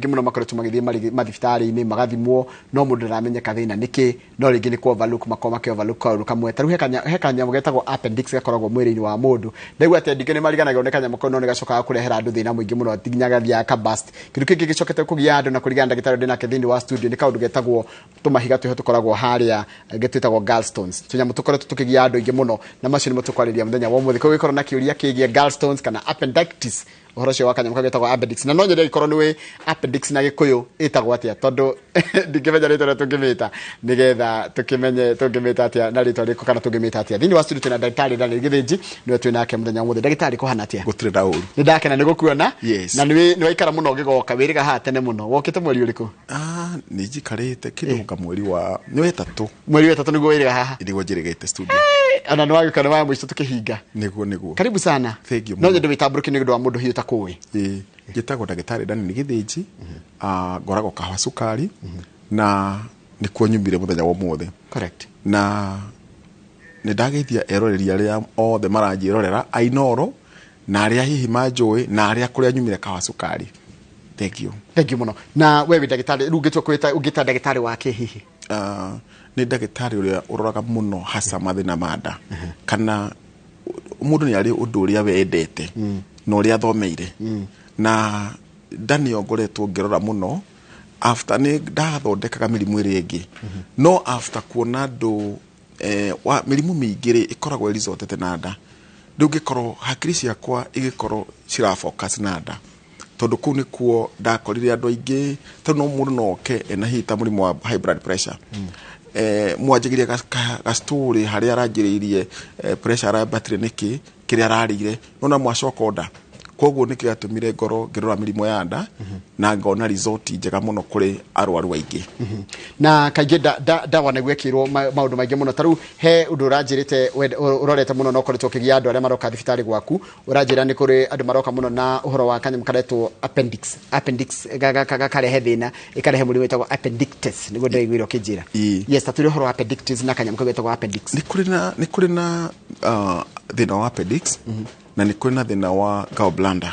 Muno makoretwo magĩthiĩ mathibitarĩ-inĩ magathimwo, no mũndũ ndaramenyeka thĩna nĩkĩ, no rĩngĩ nĩ kũ overlook, makorwo makĩ overlook kaũndũ kamwe. Ta rĩu he kanyamũ getagwo appendix gakoragwo mwĩrĩ-inĩ wa mũndũ. Ndaigua atĩ andũ aingĩ nĩ mariganagĩrwo nĩ kanyamũ kau, no nĩ gacokaga kũrehera andũ thĩna mũingĩ mũno nginya gathiaga ka burst. Kĩndũ kĩngĩ gĩcokete kũgia andũ na kũringana na ndagĩtarĩ ndĩ nake thĩinĩ wa studio nĩ kaũndũ getagwo tũmahiga twĩho tũkoragwo harĩa twĩtagwo gallstones, tũnyamũ tũkoretwo tũkĩgia andũ aingĩ mũno, na macio nĩmo tũkwarĩria mũthenya wa ũmũthĩ. Koguo gĩkorwo na kĩũria kĩgiĩ gallstones kana appendicitis, ũhoro ũcio wa kanyamũ kau getagwo appendix, na no nyende gĩkorwo nĩ appendix na Gĩkũyũ ĩtagwo atĩa, tondũ ndingĩmenya rĩtwa rĩrĩa tũngĩmĩta, nĩgetha tũkĩmenye tũngĩmĩta atĩa na rĩtwa rĩrĩkũ kana tũngĩmĩta atĩa. Thĩinĩ wa studio twĩna ndagĩtarĩ Daniel Gĩthĩnji, nĩwe twĩ nake mũthenya wa ũmũthĩ. Ndagĩtarĩ, kũhana atĩa? Gũtirĩ na ũru. Nĩ ndakena nĩ gũkuona. Yes. Na nĩ waikara mũno ũgĩgoka, wĩrĩga haha tene mũno. Wokĩte mweri ũrĩkũ? Ah, nĩ njikarĩte kĩndũ nga mweri wa nĩ wetatũ. Mweri wa ĩtatũ nĩguo wĩrĩga haha? Nĩguo njĩrĩgĩte studio. Ona nĩ wagĩũka nĩ wa mũico tũkĩhinga. Nĩguo. Karibu sana. Thank you No mũno. nyende wĩtambũrũkie nĩ ũndũ wa mũndũ hihi ũtakũĩ. Ĩĩ, njĩtagwo ndagĩtarĩ Daniel Gĩthĩnji. Ah, ngoragwo Kahũa Cukari na nĩkuo nyumire mũthenya wa ũmũthĩ. Na nĩ ndageithia eroreri arĩa othe maranjĩrorera a Inooro na arĩa hihi manjũĩ na arĩa kũrĩa nyumire Kahũa Cukari. Thank you. Thank you mũno. Na we wĩ ndagĩtarĩ, rĩu ũngĩtua kwĩta, ũngĩta ndagĩtarĩ wa kĩ hihi? Ah, nĩ ndagĩtarĩ ũrĩa ũroraga mũno hasa mathĩna ma nda, kana mũndũ nĩ arĩ ũndũ ũrĩa wendete na ũrĩa athomeire, na nda nĩyo ngoretwo ngĩrora mũno after nĩ ndathondekaga mĩrimũ ĩrĩa ĩngĩ, no after kuona andũ wa mĩrimũ mĩingĩ rĩ ĩkoragwo ĩresortete na nda, rĩu ngĩkorwo hakiri ciakwa igĩkorwo cira focus na nda, tondũ kũu nĩkuo ndakorire andũ aingĩ, tondũ no mũndũ no oke ena hihi ta mũrimũ wa high blood pressure, mwanjĩrĩrie ga story harĩa aranjĩrĩirie, pressure arambatire nĩkĩ, kĩrĩa ararĩire, nona mwacoka nda. Koguo nĩkĩo gĩatũmire ngorwo ngĩrora mĩrimũ ya nda na ngona result njega mũno kũrĩ arwaru aingĩ. Na kaingĩ ndawa nĩguo ĩkĩrwo maũndũ maingĩ mũno. Ta rĩu he ũndũ ũranjĩrĩte ũrorete mũno na ũkoretwo ũkĩgia andũ arĩa maroka thibitarĩ gwaku, ũranjĩra nĩ kũrĩ andũ maroka mũno na ũhoro wa kanyamũ karetwo appendix. Appendix gakarehe thĩna, ĩkarehe mũrimũ wĩtagwo appendicitis, nĩguo ndĩraiguire ũkĩnjĩra. Ĩĩ. Yes, ta tũrĩ ũhoro wa appendicitis na kanyamũ kau getagwo appendix. Nĩ kũrĩ na thĩna wa appendix na nĩ kũrĩ na thĩna wa gallbladder.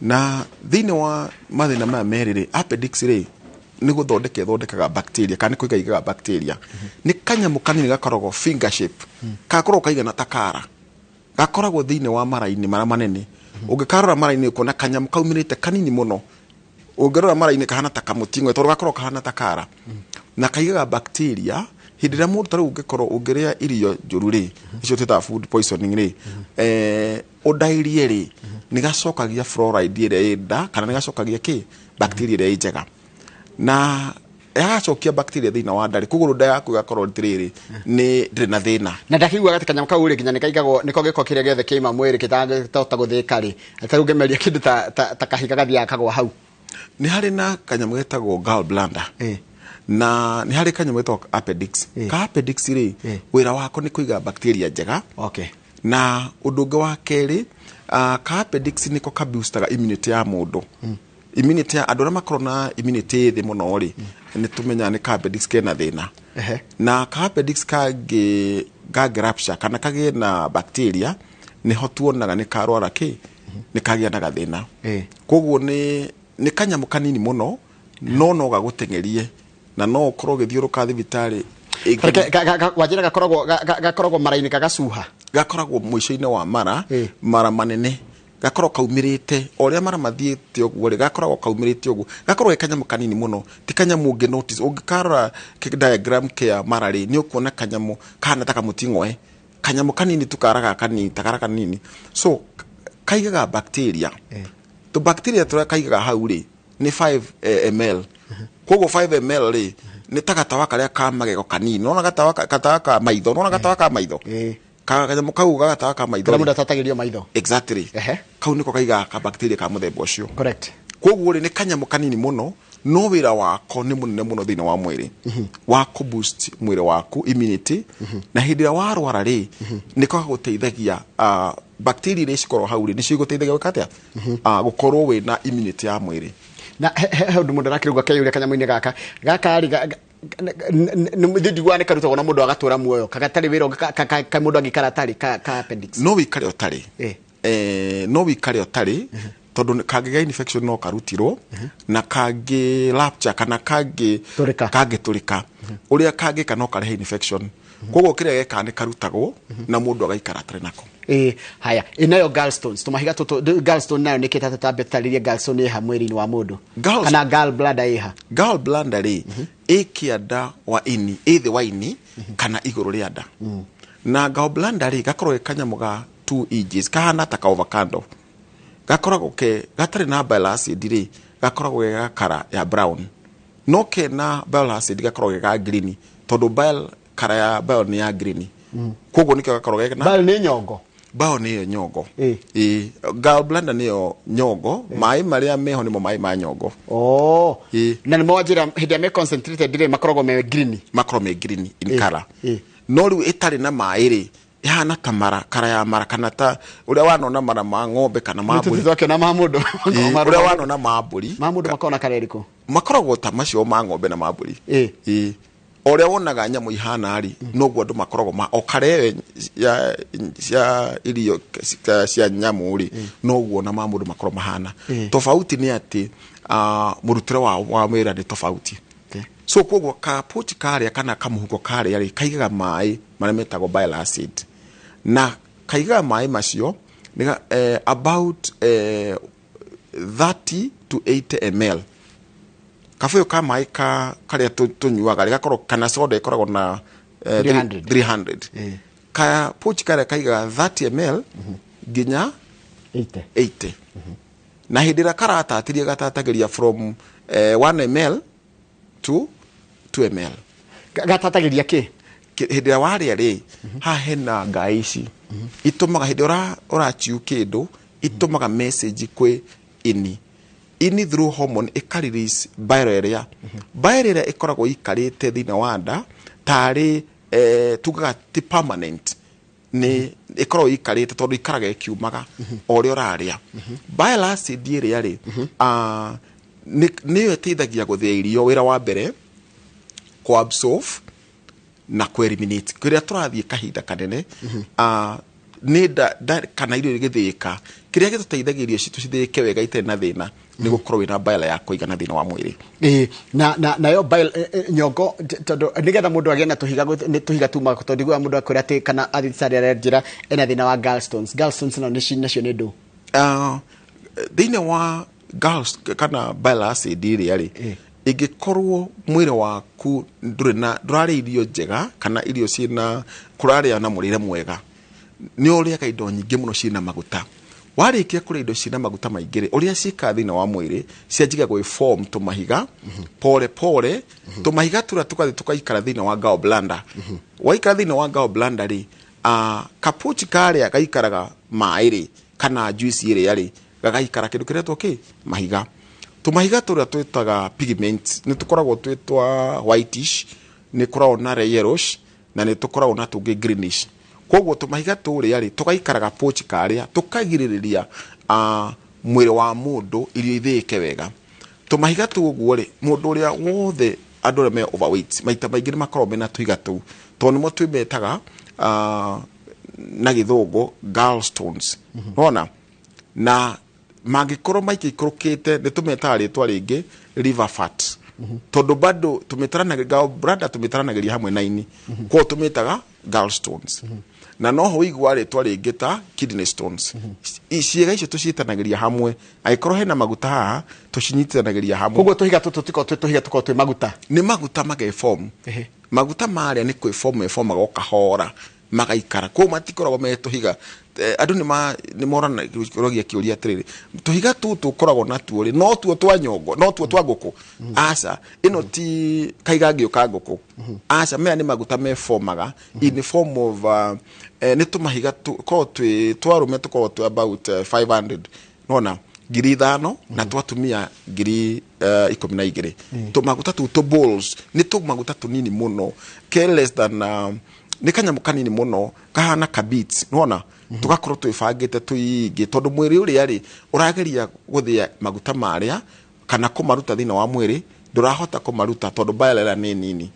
Na thĩinĩ wa mathĩna maya merĩ rĩ, appendix rĩ nĩ gũthondeka ĩthondekaga bacteria kana nĩ kũiga igaga bacteria. Nĩ kanyamũ kanini gakoragwo finger shape, gakoragwo kaigana ta kara, gakoragwo thĩinĩ wa mara-inĩ marĩa manene. Ũngĩkarora mara-inĩ ũkuona kanyamũ kaumĩrĩte kanini mũno, ũngĩrora mara-inĩ kahana ta kamũting'oe tondũ gakoragwo kahana ta kara na kaigaga bacteria. Hĩndĩ ĩrĩa mũndũ ta rĩu ũngĩkorwo ũngĩrĩa irio njũru rĩ, icio twĩtaga food poisoning rĩ, ũndairie rĩ, nĩ gacokagia fluoride ĩrĩa ĩ nda kana nĩ gacokagia kĩ bacteria ĩrĩa ĩ njega, na yagacokia bacteria thĩinĩ wa nda rĩ, koguo nda yaku ĩgakorwo atĩrĩrĩ nĩ ndĩrĩ na thĩna. Na ndakĩiguaga atĩ kanyamũ kau rĩ nginya nĩ kaigagwo nĩko gĩko kĩrĩa gĩothe kĩaima mwĩrĩ gĩtangĩhota gũthĩka rĩ, ta rĩu ũngĩmeria kĩndũ ta kahiga gathiaga kagwa hau. Nĩ harĩ na kanyamũ getagwo gallbladder na nĩ harĩ kanyamũ getagwo appendix. Ka appendix rĩ, wĩra wako nĩ kũiga bacteria njega. Na ũndũ ũngĩ wa kerĩ, ka appendix nĩko kaboostaga immunity ya mũndũ. Immunity ya andũ arĩa makoragwo na immunity ĩ thĩ mũno rĩ, nĩ tũmenyaga nĩ ka appendix kena thĩna. Na ka appendix kangĩ kangĩ rupture kana kagĩe na bacteria, nĩho tuonaga nĩ karwara kĩ nĩ kagĩa na gathĩna. Koguo nĩ kanyamũ kanini mũno no gagũteng'erie na no ũkorwo ũgĩthiũrũka thibitarĩ Reke, wanjĩra gakoragwo mara-inĩ gagacuha. Gakoragwo mũico-inĩ wa mara. Mara manene gakoragwo kaumĩrĩte o ũrĩa mara mathiĩte ũguo rĩ, gakoragwo kaumĩrĩte ũguo, gakoragwo ge kanyamũ kanini mũno, ti kanyamũ ũngĩ notice. Ũngĩkarora diagram kĩa mara rĩ, nĩ ũkuona kanyamũ kahana ta kamũting'oe, kanyamũ kanini tu, karaga kanini ta kara kanini. So kaigaga bacteria, tũ bacteria tũrĩa kaigaga hau rĩ nĩ 5 ml. Koguo 5 ml rĩ nĩ ta gatawa karĩa ka magego kanini, nona gatawa gatawa ka maitho, nona gatawa ka maitho. Kanyamũ kau ga gatawa ka maitho Kũrĩa rĩ. Mũndũ atatagĩrio maitho. Exactly. Kau nĩko kaigaga ka bacteria ka mũthemba ũcio. Koguo rĩ, nĩ kanyamũ kanini mũno, no wĩra wako nĩ mũnene mũno thĩinĩ wa mwĩrĩ wa kũ boost mwĩrĩ waku immunity, na hĩndĩ ĩrĩa warwara rĩ, nĩko gagũteithagia, bacteria iria cikorwo hau rĩ, nĩcio igũteithagia gwĩka atĩa, gũkorwo wĩna immunity ya mwĩrĩ. Na he ũndũ mũndũ arakĩrauga keyũria kanyamũ-inĩ gaka rĩ, ithuĩ ndiguaga nĩ karutagwo na mũndũ agatũra muoyo kagatarĩ wĩra ũngĩ, ka mũndũ angĩikara atarĩ ka appendix. No wĩikare ũtarĩ. No wĩikare ũtarĩ. Tondũ kangĩgĩa infection no karutirwo, na kangĩ rupture kana kangĩ Tũrĩka. Kangĩtũrĩka, ũrĩa kangĩka no karehe infection. Koguo kĩrĩa gekaga nĩ karutagwo na mũndũ agaikara atarĩ nako. Ĩ haya, ĩ nayo gallstones, tũmahiga tũtũ, gallstone nayo nĩ kĩta? Tũtambe tũtarĩrie gallstone ĩha mwĩrĩ-inĩ wa mũndũ. Kana gallbladder ĩha? Gallbladder rĩ, ĩ kĩanda wa ini, ĩ thĩ wa ini kana igũrũ rĩa nda. Na gallbladder rĩ, gakoragwo ge kanyamũ ga 2 inches, kahana ta ka avocado. Gakoragwo ke gatarĩ na bile acid rĩ, gakoragwo ge ga colour ya brown, no kena bile acid gakoragwo ge ga green, tondũ bile, colour ya bile nĩ ya green. Koguo nĩkĩo gakoragwo ge na Bile nĩ nyongo? Bile nĩyo nyongo. Ĩ. Ĩ, gallbladder nĩyo nyongo. Maĩ marĩa meho nĩmo maĩ ma nyongo. Oh. Ĩ. Na nĩ mwanjĩra hĩndĩ ĩrĩa me concentrated rĩ, makoragwo me green. Makorwo me green in Ĩ, colour. Ĩ. No rĩu ĩtarĩ na maĩ rĩ, ĩhana ta mara, colour ya mara, kana ta ũrĩa wanona mara ma ng'ombe kana ma mbũri. Twakĩona ma mũndũ. Ĩ, ũrĩa wanona ma mbũri. Ma mũndũ makoragwo na colour ĩrĩkũ? Makoragwo ta macio ma ng'ombe na ma mbũri. Ĩ. Ĩ. O ũrĩa wonaga nyamũ ihana rĩ, noguo andũ makoragwo ma o colour ĩyo ya cia irio cia nyamũ rĩ, noguo na ma mũndũ makoragwo mahana. Ĩ. Tofauti nĩ atĩ mũrutĩre wao wa wĩra nĩ tofauti. Okay. So koguo kapochi karĩa kana kamũhuko karĩa rĩ, kaigaga maĩ marĩa metagwo bile acid, na kaigaga maĩ macio nĩga, about 30 to 80 ml. Kabũyũ ka maĩ ka karĩa tũnyuaga rĩ, gakorwo kana soda ĩkoragwo na 300. 300. Ĩ. Ka pouch karĩa kaigaga 30 ml nginya 80. 80, na hĩndĩ ĩrĩa karatatĩria, gatatagĩria from 1 ml to 2 ml. Gatatagĩria kĩ? Hĩndĩ ĩrĩa warĩa rĩ, haha hena ngai ici itũmaga hĩndĩ ĩrĩa ũrachiu kĩndũ, itũmaga message kwĩ ini. Ini through hormone ĩka release bile. Ĩrĩa bile ĩrĩa ĩkoragwo ikarĩte thĩinĩ wa nda tarĩ tugaga ti permanent, nĩ ĩkoragwo ikarĩte tondũ ikaraga ĩkiumaga o ũrĩa ũrarĩa. Bile acid ĩrĩa rĩ, nĩyo ĩteithagia gũthĩa irio. Wĩra wa mbere kũ absorb na kũ eliminate. Kĩrĩa tũrathiĩ kahinda kanene, nĩ nda kana irio igĩthĩĩka, kĩrĩa gĩtũteithagia irio citũ cithĩĩke wega itarĩ na thĩna nĩ gũkorwo wĩna bile ya kũigana thĩinĩ wa mwĩrĩ. Ĩ, na nayo bile, nyongo, tondũ nĩgetha mũndũ agĩe na tũhiga, nĩ tũhiga tumaga, tondũ ndiguaga mũndũ akwĩra atĩ kana athiĩ thibitarĩ arenjĩra ena thĩna wa gallstones. Gallstones no nĩcio nacio nĩ ndũ? Thĩinĩ wa galls kana bile acid ĩrĩa rĩ, ĩngĩkorwo mwĩrĩ waku ndũrĩ na, ndũrarĩa irio njega kana irio ciĩna kũrarĩa na mũrĩre mwega, nĩ ũrĩaga indo nyingĩ mũno ciĩna maguta. Warĩkia kũrĩa indo ciĩna maguta maingĩ rĩ, ũrĩa ciĩkaga thĩinĩ wa mwĩrĩ, cianjiga gwĩ form tũmahiga pole pole. Tũmahiga tũrĩa tũgathiĩ tũgaikara thĩinĩ wa gallbladder. Waikara thĩinĩ wa gallbladder rĩ, kapochi karĩa gaikaraga maĩ rĩ, kana juice ĩrĩa rĩ, gagaikara kĩndũ kĩretwo kĩ mahiga. Tũmahiga tũrĩa twĩtaga pigment nĩ tũkoragwo twĩ twa whitish, nĩ koragwo na yellowish, na nĩ tũkoragwo na tũngĩ greenish. Koguo tũmahiga tũrĩa rĩ, tũgaikaraga pochi karĩa, tũkagirĩrĩria mwĩrĩ wa mũndũ irio ithĩĩke wega. Tũmahiga tũu ũguo rĩ, mũndũ ũrĩa wothe, andũ arĩa me overweight maita maingĩ nĩ makoragwo mena tũhiga tũu, tondũ nĩmo twĩmetaga na gĩthũngũ gallstones. Nona na mangĩkorwo maikĩikũrũkĩte, nĩ tũmetaga rĩtwa rĩngĩ liver fat, tondũ bado tũmĩtaranagĩria gallbladder, tũmĩtaranagĩria hamwe na ini, koguo tũmĩtaga gallstones. Na noho ũiguaga rĩtwa rĩngĩ ta kidney stones. Ciĩga icio tũciĩtanagĩria hamwe. Angĩkorwo hena maguta haha, tũcinyitithanagĩria hamwe. Koguo tũhiga tũtũ tũkoragwo twĩ tũhiga, tũkoragwo twĩ maguta? Nĩ maguta mageform. Maguta marĩa nĩ kwĩform meformaga o kahora, magaikara koguo matikoragwo me tũhiga. Andũ nĩ moragia kĩũria atĩrĩrĩ, tũhiga tũtũ ũkoragwo natuo rĩ, no tuo twa nyongo, no tuo twa ngũkũ? Aca, ĩno ti kaigangio ka ngũkũ, aca. Maya nĩ maguta meformaga in form of nĩ tũmahiga tũkoragwo twĩ twarũme, tũkoragwo twĩ about 500, nona 5,000, na twatumia 12,000. Tũmaguta tũu tũ balls, nĩ tũmaguta tũnini mũno, ke less than nĩ kanyamũ kanini mũno kahana ka beads, nona tũgakorwo twĩbangĩte tũingĩ, tondũ mwĩrĩ ũrĩa rĩ ũrageria gũthĩa maguta marĩa kana kũmaruta thĩinĩ wa mwĩrĩ. Ndũrahota kũmaruta tondũ bile ĩrĩa nĩ nini.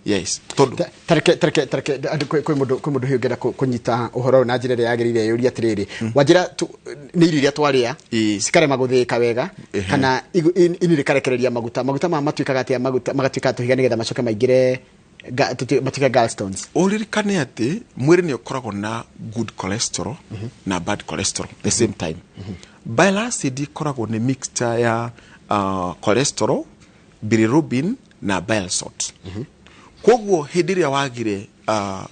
Yes, tondũ Tareke tareke tareke andũ kwĩ mũndũ hihi ũngĩenda kũnyita ũhoro ũyũ na njĩra ĩrĩa yagĩrĩire, yũria atĩrĩrĩ, wanjĩra nĩ irio iria twarĩa cikarema gũthĩĩka wega, kana ini rĩkarekereria maguta, maguta maya matuĩkaga atĩa? Maguta magatuĩka tũhiga nĩgetha macoke maingĩre matuĩke gallstones. Ũririkane atĩ mwĩrĩ nĩ ũkoragwo na good cholesterol na bad cholesterol the same time. Bile acid ĩkoragwo nĩ mixture ya cholesterol, bilirubin na bile salt. Koguo hĩndĩ ĩrĩa wagire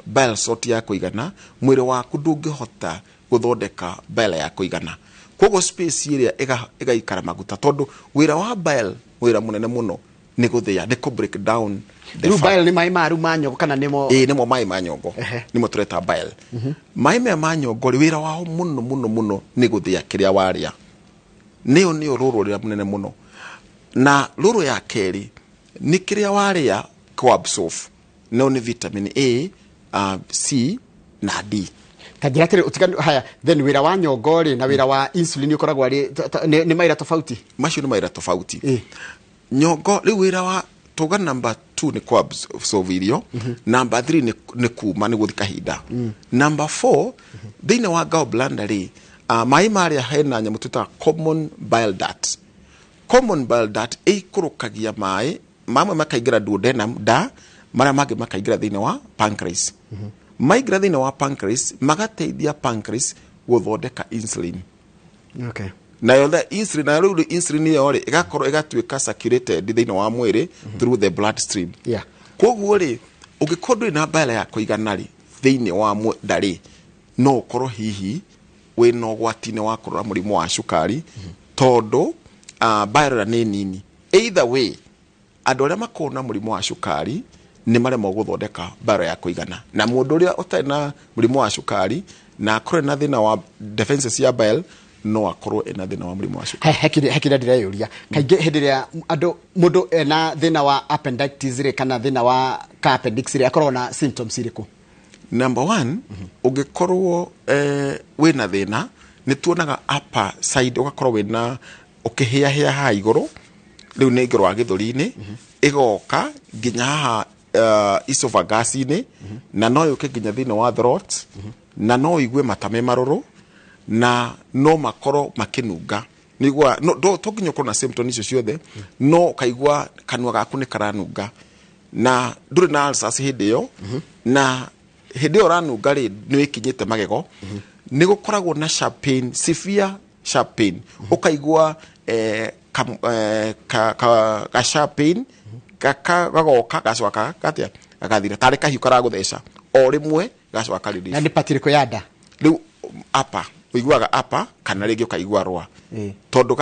bile salt ya kũigana, mwĩrĩ waku ndũngĩhota gũthondeka bile ya kũigana. Koguo space ĩrĩa ĩgaikara maguta, tondũ wĩra wa bile, wĩra mũnene mũno, nĩ gũthĩa, nĩ kũ break down the Rĩu fat. Bile nĩ maĩ maru ma nyongo kana nĩmo? Ĩĩ, nĩmo maĩ ma nyongo. Nĩmo tũreta bile. Maĩ maya ma nyongo rĩ, wĩra wao mũno mũno mũno nĩ gũthĩa kĩrĩa warĩa. Nĩyo rũrũ rĩrĩa mũnene mũno. Na rũrũ ya kerĩ nĩ kĩrĩa warĩa kũ absorb, no nĩ vitamin A, C na D. Ta njĩra atĩrĩ, ũtiganu haya then wĩra wa nyongo rĩ na wĩra wa insulin ũkoragwo arĩ nĩ mawĩra tofauti? Macio nĩ mawĩra tofauti. Nyongo rĩu wĩra wa tuga number 2 nĩ kũ absorb irio, number 3 nĩ kuma, nĩ gũthi kahinda, number 4 thĩinĩ wa gallbladder rĩ, maĩ marĩa hena nyamũ twĩtaga common bile duct. Common bile duct ĩikũrũkagia maĩ mamwe makaingĩra duodenum nda, marĩa mangĩ makaingĩra thĩinĩ wa pancreas. Maingĩra thĩinĩ wa pancreas, magateithia pancreas gũthondeka insulin. Nayo the insulin, nayo rĩu insulin ĩyo rĩ, ĩgakorwo ĩgatuĩka circulated thĩinĩ wa mwĩrĩ through the blood stream. Koguo rĩ, ũngĩkorwo ndũrĩ na bile ya kũigana rĩ thĩinĩ wa nda rĩ, no ũkorwo hihi wĩna ũgwati-inĩ wa kũrwara mũrimũ wa cukari, tondũ bile ĩrĩa nĩ nini. Either way, andũ arĩa makoragwo na mũrimũ wa cukari nĩ maremagwo gũthondeka bile ya kũigana, na mũndũ ũrĩa ũtarĩ na mũrimũ wa cukari na akorwo na thĩna wa defenses ya bile, no akorwo ena thĩna wa mũrimũ wa cukari. He kĩrĩa ndĩreyũria kaingĩ, hĩndĩ ĩrĩa andũ mũndũ ena thĩna wa appendicitis rĩ, kana thĩna wa ka appendix rĩ, akoragwo na symptoms irĩkũ? Number one, ũngĩkorwo wĩna thĩna, nĩ tuonaga upper side ũgakorwo wĩna ũkĩhĩahĩa haha igũrũ, rĩu nĩ igũrũ wa gĩthũri-inĩ, ĩgoka nginya haha esophagus-inĩ, na no yũke nginya thĩinĩ wa throat, na no ũigue mata me marũrũ, na no makorwo makĩnunga. Nĩigua no to nginya ũkorwo na symptom icio ciothe, no ũkaigua kanua gaku nĩ karanunga na ndũrĩ na ulcers hĩndĩ ĩyo. Na hĩndĩ ĩyo ũranunga rĩ, nĩ wĩkinyĩte magego, nĩ gũkoragwo na sharp pain, severe sharp pain. Ũkaigua ka sharp pain gagoka, gacoka gatia gagathira, tarĩ kahiũ karagũtheca o rĩmwe, gacoka ka relief. Na nĩ part ĩrĩkũ ya nda? Rĩu upper, ũiguaga upper, kana rĩngĩ ũkaigua rwa, tondũ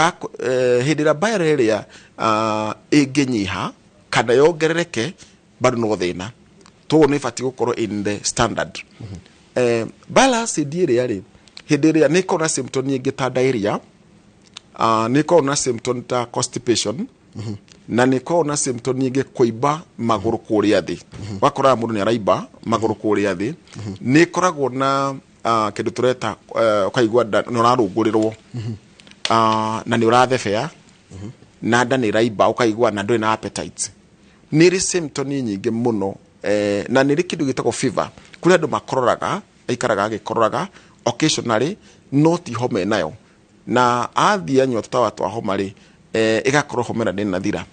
hĩndĩ ĩrĩa bile ĩrĩa ĩngĩnyiha kana yongerereke, bado no thĩna. Toguo nĩ ĩbatiĩ gũkorwo in the standard. Bile acid ĩrĩa rĩ, hĩndĩ ĩrĩa nĩ ĩkoragwo na symptom nyingĩ ta diarrhea, nĩ ĩkoragwo na symptom ta constipation, na nĩ ĩkoragwo na symptom nyingĩ, kũimba magũrũ kũrĩa thĩ, ũgakoraga mũndũ nĩ araimba magũrũ kũrĩa thĩ. Nĩ ĩkoragwo na kĩndũ tũreta ũkaigua nĩ ũrarũngũrĩrwo, na nĩ ũrathebea, na nda nĩ ĩraimba, ũkaigua na ndũrĩ na appetite. Nĩ ĩrĩ symptom nyingĩ mũno, na nĩ ĩrĩ kĩndũ gĩtagwo fever, kũrĩ andũ makororaga, aikaraga agĩkororaga occasionally, no ti homa ĩnayo, na athiĩ anyua tũtawa twa homa rĩ, ĩgakorwo homa ĩrĩa ndĩnathira.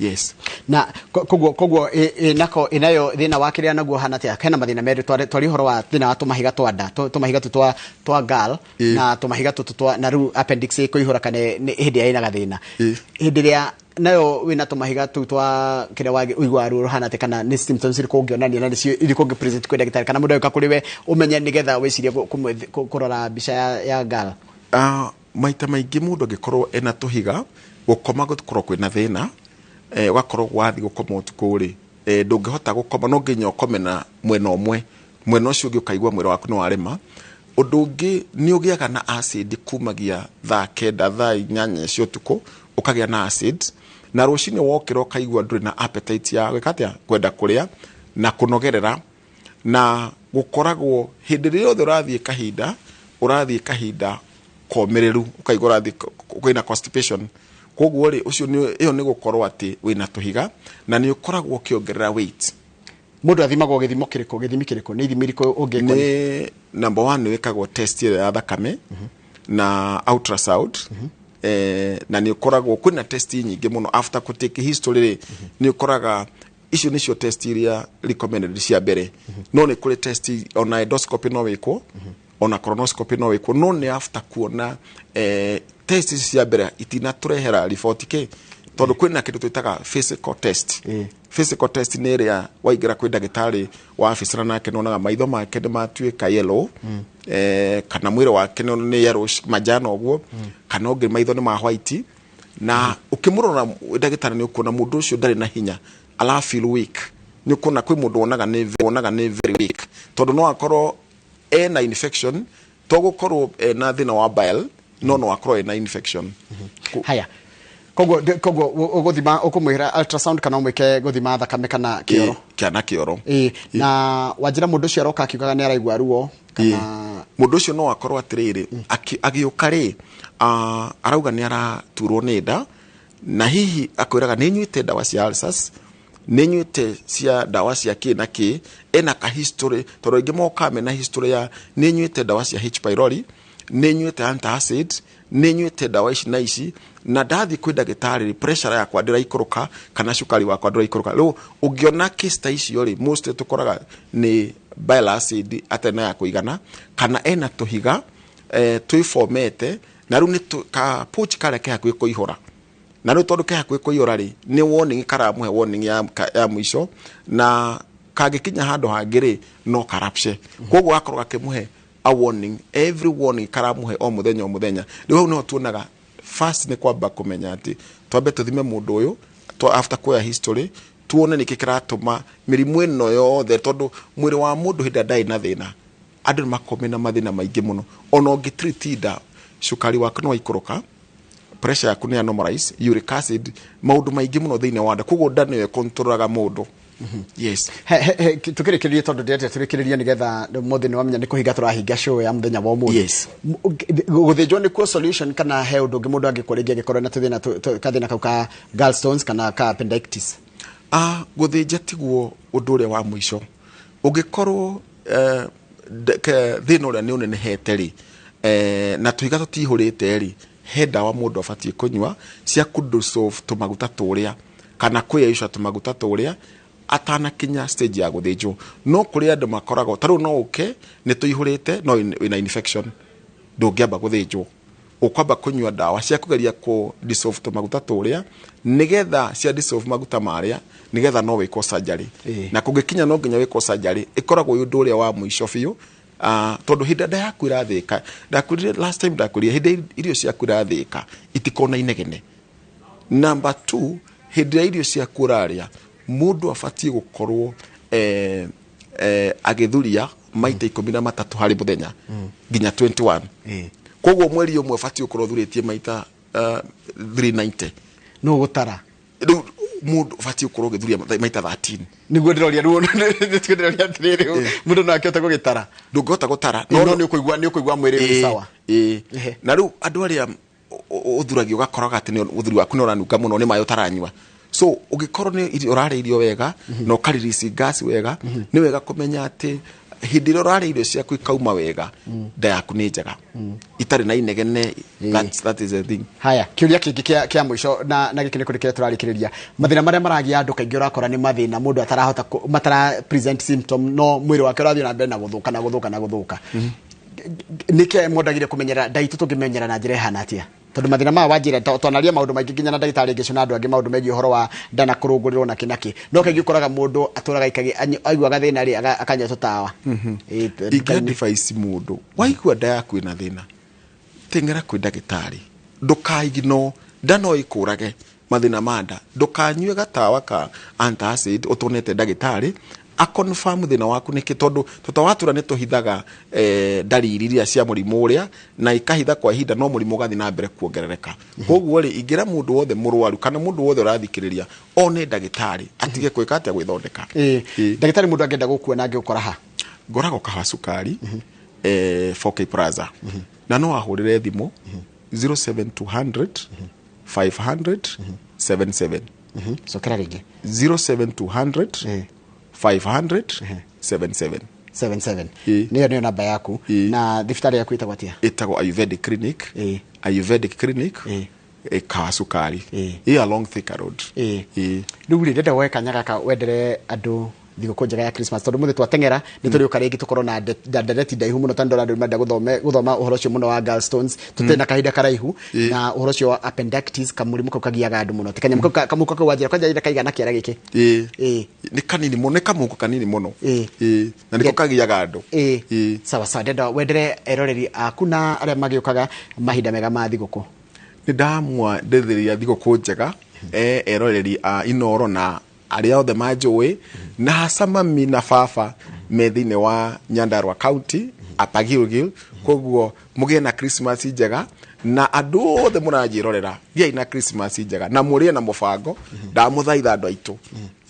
Yes. Na koguo nako ĩnayo thĩna wa kĩrĩa naguo hana atĩa? Hena mathĩna merĩ twari ũhoro wa thĩna wa tũmahiga twa nda, tũmahiga tũ twa gall na tũmahiga tũtũ twa na rĩu appendix ĩkũihũra, kana hĩndĩ ĩrĩa ĩna gathĩna. Hĩndĩ ĩrĩa nayo wĩna tũmahiga tũu twa kĩrĩa ũiguaga ruo rũhana atĩa, kana nĩ symptoms irĩkũ ũngĩonania, na nĩcio irĩkũ ũngĩ present kwĩ ndagĩtarĩ, kana mũndũ agĩũka kũrĩ we ũmenye nĩgetha wĩcirie kũrora mbica ya gall? Maita maingĩ mũndũ angĩkorwo ena tũhiga, gũkoma gũkorwo kwĩna thĩna, ũgakorwo wathiĩ gũkoma ũtukũ rĩ, ndũngĩhota gũkoma, no nginya ũkome na mwena ũmwe, mwena ũcio ũngĩ ũkaigua mwĩrĩ waku nĩ warema. Ũndũ ũngĩ, nĩ ũgĩaga na acid kumagia thaa 9, thaa 8 cia ũtukũ, ũkagĩa na acid, na rũcinĩ wokĩra ũkaigua ndũrĩ na appetite ya gwĩka atĩa, kwenda kũrĩa na kũnogerera, na gũkoragwo hĩndĩ ĩrĩa yothe ũrathiĩ kahinda, ũrathiĩ kahinda komĩrĩru, ũkaigua ũrathiĩ kwĩna constipation. Koguo rĩ, ũcio ĩyo nĩ gũkorwo atĩ wĩna tũhiga na nĩ ũkoragwo ũkĩongerera weight. Mũndũ athimagwo gĩthimo kĩrĩkũ, gĩthimi kĩrĩkũ, nĩ ithimi irĩkũ ũngĩkwo? Nĩ number one nĩ wĩkagwo test ĩrĩa ya thakame na ultrasound, na nĩ ũkoragwo kwĩna test nyingĩ mũno. After kũ take history rĩ, nĩ ũkoraga icio nĩcio test iria recommended cia mbere, no nĩ kũrĩ test ona endoscopy no wĩkwo, ona colonoscopy no wĩkwo, no nĩ after kuona test ici cia mbere itinatũrehera riboti kĩ, tondũ kwĩna kĩndũ twĩtaga physical test. Physical test nĩ ĩrĩa waingĩra kwĩ ndagĩtarĩ wa abicara nake nĩwonaga maitho make nĩ matuĩka yellow, kana mwĩrĩ wake nĩ yellow manjano ũguo, kana ũngĩ maitho nĩ ma white, na ũkĩmũrora ndagĩtarĩ nĩ ũkuona mũndũ ũcio ndarĩ na hinya, ala feel weak. Nĩ ũkuona kwĩ mũndũ wonaga nĩ very weak, tondũ no akorwo ena infection, to gũkorwo ena thĩna wa bile, no akorwo ena infection. Haya, koguo ũgũthima, ũkũmwĩra ultrasound kana ũmwĩke gũthima thakame kana kĩoro? Kana kĩoro. Ĩĩ, na wanjĩra mũndũ ũcio aroka akiugaga nĩ araigua ruo kana? Mũndũ ũcio no akorwo atĩrĩrĩ, agĩũka rĩ, arauga nĩ araturwo nĩ nda, na hihi akwĩraga nĩ nyuĩte ndawa cia ulcers, nĩ nyuĩte cia ndawa cia kĩ na kĩ, ena ka history, tondũ aingĩ mokaga mena history ya nĩ nyuĩte ndawa cia H pylori, nĩ nyuĩte antacid, nĩ nyuĩte ndawa ici na ici, na ndathiĩ kwĩ ndagĩtarĩ pressure yakwa ndĩraikũrũka kana cukari wakwa ndũraikũrũka. Rĩu ũngĩona case ta icio rĩ, mostly tũkoraga nĩ bile acid atarĩ na ya kũigana, kana ena tũhiga twĩfomete, na rĩu nĩ ka pouch karĩa ke hakuhĩ kũihũra, na rĩu tondũ ke hakuhĩ kũihũra rĩ, nĩ warning karamũhe, warning ya mũico, na kangĩkinya handũ hangĩ rĩ, no karapshe. Koguo gakorwo gakĩmũhe a warning, every warning karamũhe o mũthenya o mũthenya. Rĩu hau nĩho tuonaga first nĩ kwamba kũmenya atĩ twambe tũthime mũndũ ũyũ, after kuoya history tuone nĩkĩ kĩratũma mĩrimũ ĩno yothe, tondũ mwĩrĩ wa mũndũ hĩndĩ ĩrĩa ndarĩ na thĩna, andũ nĩ makoragwo mena mathĩna maingĩ mũno. Ona ũngĩ treat nda, cukari waku nĩ waikũrũka, pressure yaku nĩ ya normalize, uric acid, maũndũ maingĩ mũno thĩinĩ wa nda. Koguo nda nĩyo ĩkontrolaga mũndũ, yes. Tukĩrĩkĩrĩrie, tondũ ndĩrenda tũrĩkĩrĩrie nĩgetha mũthĩ nĩ wamenya nĩ kũhinga tũrahinga show ya mũthenya wa ũmũthĩ. Yes. Gũthĩnjwo nĩkuo solution, kana he ũndũ ũngĩ mũndũ angĩkwo rĩngĩ angĩkorwo na tũthĩna kathĩna kau ka gallstones kana ka appendicitis? Gũthĩnja tiguo ũndũ ũrĩa wa mũico. Ũngĩkorwo thĩna ũrĩa nĩ ũnenehete rĩ, na tũhiga tũtihũrĩte rĩ, he ndawa mũndũ abatiĩ kũnyua cia kũdissolve tũmaguta tũrĩa kana kwĩyeyũca tũmaguta tũrĩa atanakinya stage ya gũthĩnjwo. No kũrĩ andũ makoragwo ta rĩu no ũke nĩ tũihũrĩte no wĩna infection, ndũngĩamba gũthĩnjwo, ũkwamba kũnyua ndawa cia kũgeria kũ dissolve tũmaguta tũrĩa, nĩgetha cia dissolve maguta marĩa, nĩgetha no wĩkwo surgery. Na kũngĩkinya no nginya wĩkwo surgery, ĩkoragwo ĩ ũndũ ũrĩa wa mũico biũ, tondũ hĩndĩ nda yaku ĩrathĩka, ndakwĩrire last time, ndakwĩrire hĩndĩ irio ciaku irathĩka itikona inegene. Number two, hĩndĩ ĩrĩa irio ciaku ũrarĩa, mũndũ abatiĩ gũkorwo agĩthuria maita 13 harĩ mũthenya nginya 21. Koguo mweri ũmwe ũbatiĩ gũkorwo ũthurĩtie maita 390. No gũtara. Rĩu mũndũ ũbatiĩ gũkorwo ũgĩthuria maita 13. Nĩguo ndĩroria, rĩu nĩguo ndĩroria atĩrĩrĩ, mũndũ no akĩhote gũgĩtara? Ndũngĩhota gũtara. No nĩ ũkũigua mwĩrĩ wĩ sawa. Ĩĩ. Na rĩu andũ arĩa ũthuragia ũgakoraga atĩ ũthuri waku nĩ ũranunga mũno, nĩ maĩ ũtaranyua. So ũngĩkorwo nĩ ũrarĩa irio wega na ũkarelease gas wega, nĩ wega kũmenya atĩ hĩndĩ ĩrĩa ũrarĩa irio ciaku ikauma wega, nda yaku nĩ njega itarĩ na inegene. That is the thing. Haya, kĩũria kĩngĩ kĩa mũico, na gĩkĩ nĩ kũrĩ kĩrĩa tũrarĩkĩrĩria, mathĩna marĩa maragia andũ kaingĩ, ũrakora nĩ mathĩna mũndũ atarahota matara present symptom, no mwĩrĩ wake ũrathiĩ na mbere na gũthũka na gũthũka na gũthũka. Nĩkĩ mũndũ agĩrĩire kũmenyera nda itũ? Tũngĩmenyera na njĩra ĩhana atĩa? Tondũ mathĩna maya wanjĩra twanaria maũndũ maingĩ nginya na ndagĩtarĩ ngĩcio na andũ angĩ, maũndũ megiĩ ũhoro wa nda na kũrũngũrĩrwo na kĩ na kĩ, no kaingĩ ũkoraga mũndũ atũraga aiguaga thĩna rĩ, akanyua tũtawa. Ingĩ advise mũndũ, waigua nda yaku ĩna thĩna, teng'era kwĩ ndagĩtarĩ, ndũkaigino nda no ĩkũrage. Mathĩna ma nda, ndũkanyue gatawa ka antacid ũtonete ndagĩtarĩ aconfirm thĩna waku nĩkĩ, tondũ tũtawa tũrĩa nĩ tũhithaga ndariri iria cia mũrimũ ũrĩa na ikahitha kwa ihinda, no mũrimũ ũgathiĩ na mbere kuongerereka. Koguo rĩ, ingĩra mũndũ wothe mũrwaru kana mũndũ wothe ũrathikĩrĩria one ndagĩtarĩ, atige gwĩka atĩa, gwĩthondeka. Ndagĩtarĩ, mũndũ angĩenda gũkuona angĩgũkora ha? Ngoragwo Kahawa Cukari, 4K Plaza, na no ahũrĩre thimũ 07200 500 77. Cokera rĩngĩ. 07200 500 77. 77. Ĩĩ. Nĩyo namba yaku. Ĩĩ. Na thibitarĩ yaku ĩtagwo atĩa? Ĩtagwo Ayurvedic Clinic. Ĩĩ. Ayurvedic Clinic. Ĩĩ. Ĩkawa cukari. Ĩĩ. Ĩ along Thika Road. Ĩĩ. Ĩĩ. Rĩu rĩ, ndĩrenda woe kanya gaka wendere andũ thigũkũ njega ya Christmas, tondũ mũthĩ twateng'era nĩ tũrĩũka rĩngĩ tũkorwo na ndereti ndaihu mũno, tondũ ndona andũ marenda gũthoma ũhoro ũcio mũno wa gallstones, tũtirĩ na kahinda karaihu, na ũhoro ũcio wa appendicitis, kamũrimũ kau kagiaga andũ mũno. Ti kanyamũ kau kamũhuko kau wanjĩra kwanja kaigana kĩara gĩkĩ. Ĩĩ. Ĩĩ. Nĩ kanini mũno, nĩ kamũhuko kanini mũno. Ĩĩ. Ĩĩ. Na nĩko kagiaga andũ. Ĩĩ. Ĩĩ. Sawa sawa, ndĩrenda wendere eroreri aku na arĩa magĩũkaga mahinda mega ma thigũkũ. Nĩ ndamwa ndĩthĩria thigũkũ njega eroreri a Inoro na arĩa othe manjũĩ, na hasa mami na baba me thĩinĩ wa Nyandarua County, Upper Gilgil. Koguo mũgĩe na Christmas njega, na andũ othe mũranjĩrorera, gĩai na Christmas njega na mũrĩe na mũbango. Ndamũthaitha andũ aitũ.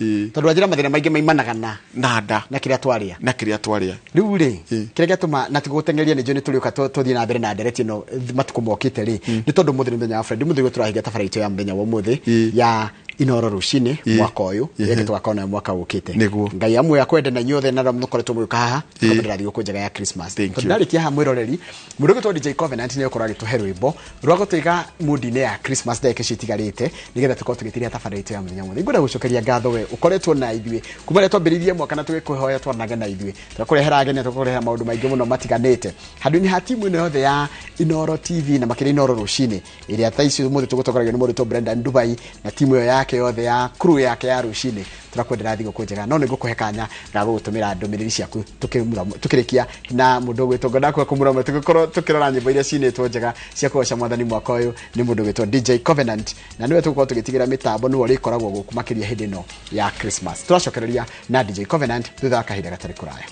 Ĩĩ. Tondũ wanjĩra mathĩna maingĩ maimanaga na Na nda. Na kĩrĩa twarĩa. Na kĩrĩa twarĩa. Rĩu rĩ, Ĩĩ. kĩrĩa gĩatũma na tigũteng'eria, nĩ njũĩ nĩ tũrĩũka tũthiĩ na mbere na ndereti ĩno matukũ mokĩte rĩ, nĩ tondũ mũthĩ nĩ mũthenya wa Friday, mũthĩ ũyũ tũrahinga tabarĩra itũ ya mũthenya wa ũmũthĩ Ĩĩ. ya Inoro rũcinĩ Ĩĩ. mwaka ũyũ. Ĩĩ. Rĩngĩ tũgakorwo nayo mwaka ũkĩte. Nĩguo. Ngai amwe akwende na inyuothe na arĩa mũkoretwo mũgĩũka haha, Ĩĩ. tũkamwendera thigũkũ njega ya Christmas. Thank Tondũ you. ndarĩkia haha, mwĩroreri, mũndũ ũgĩtwo DJ Covenant nĩ ũkorwo agĩtũhe rwĩmbo rwa gũtũiga mood-inĩ ya Christmas ndagĩka icio itigarĩte, nĩgetha tũkorwo tũgĩtiria tabarĩra itũ ya mũthenya mũthĩ. Ngwenda gũcokeria ngatho we ũkoretwo na ithuĩ kuma rĩrĩa twambĩrĩirie mwaka, na tũgĩkũhoya twanage na ithuĩ, tũgakũrehera ageni na tũgakũrehera maũndũ maingĩ mũno matiganĩte. Handũ-inĩ ha timu ĩno yothe ya Inoro TV na makĩria Inoro rũcinĩ ĩrĩa thaa ici ũmũthĩ tũgũtongoragio nĩ mũndũ wĩtwo Brendan Dubai na timu ĩyo yake yothe ya crew yake ya rũcinĩ, tũrakwendera thigũkũ njega. No nĩ ngũkũhe kanya ga gũgũtũmĩra ndũmĩrĩri ciaku tũkĩrĩkia na mũndũ ũgwĩtwo ngwendaga kũmũrama, tũgĩkorwo tũkĩrora nyĩmbo iria cinĩtwo njega cia kũgoca mwathani mwaka ũyũ nĩ mũndũ ũgwĩtwo DJ Covenant, na nĩwe tũgũkorwo tũgĩtigĩra mĩtambo, nĩwe ũrĩkoragwo gũkũ makĩria hĩndĩ ĩno ya Christmas. Tũracokereria na DJ Covenant thutha wa kahinda gatarĩ kũraya.